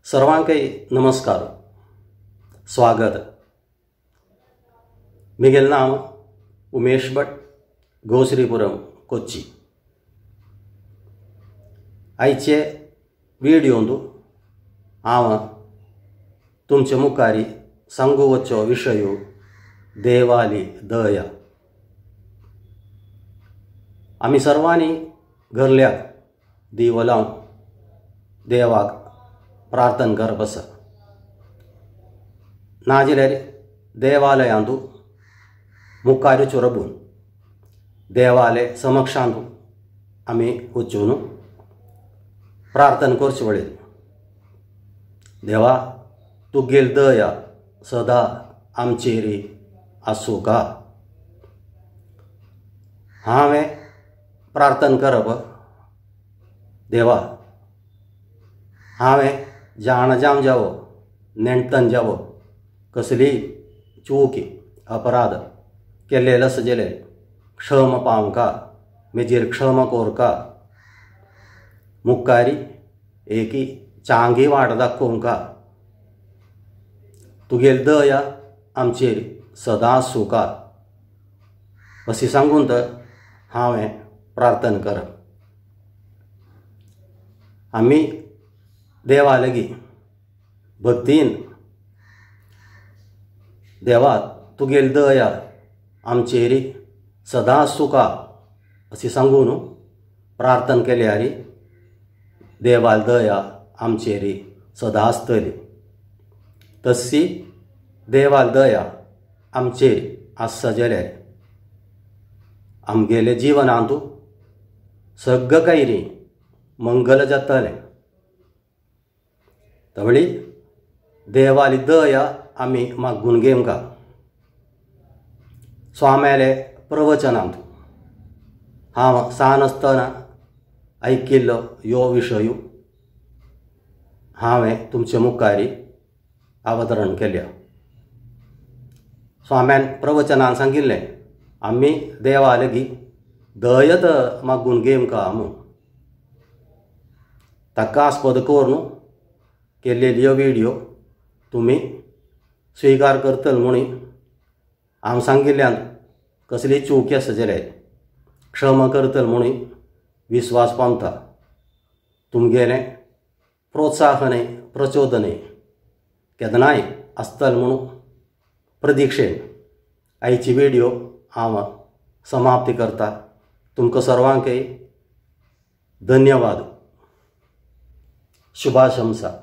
सर्वांकय नमस्कार, स्वागत। मिगेल नाम उमेश भट, गोश्रीपुरम, कोच्ची। आयचे व्हिडियोंतु हांव तुमचे मुखार सांगू वचचो विशय देवाली दया। आमी सर्वांनी घरल्या दिवो लावन देवाक प्रार्थना करप आसा, नाजाल्यार देवालयांतु मुखार चोरबून देवाले समक्षांतु आमी वचून प्रार्थना करचे वेळेर देवा तुगेल दया सदा आमचेर आसूं का। हांवें प्रार्थना करप, देवा हांवें जाण जावन जावो नेणटन जावो कसली चूक अपराध केल्लेलो आसा जाल्यार क्षम पावंका, मेजेर क्षमा कोरका, मुखारी एकी चांगी वाट दाखोवंका, तुगेल दया आमचेर सदां आसूंका अशें सांगून तर हांवें प्रार्थना करप। आमी देवा लागीं भक्तीन देवा तुगेल दया आमचेर सदां आसूंका अशें सांगून प्रार्थना केल्यार देवाल दया आमचेर सदां आसतली। तशी देवाल दया आमचेर आसा जाल्यार आमगेले जिवनांतु सगळें कांय मंगल जातलें। तवळी देवाली दया आमी मागून घेवंका। स्वाम्याले प्रवचनांत हांव सान आसतना आयकिल्लो ह्यो विशय हांवें तुमचे मुखार अवतरण केल्या। स्वाम्यान प्रवचनान सांगिल्लें आमी देवा लागीं दयत मागून घेवंका म्हूण। ताका आस्पद करून केल्लेली व्हिडियो तुमी स्विकार करतले म्हूण हांव सांगिल्ल्यान कसली चूक आसा जाल्यार क्षमा करतले म्हूण विस्वास पावता। तुमगेलें प्रोत्साहन प्रचोदन केन्नाय आसतलें म्हूण प्रतीक्षेन आयची व्हिडियो हांव समाप्ती करता। तुमकां सर्वांकय धन्यवाद, शुभाशंसा।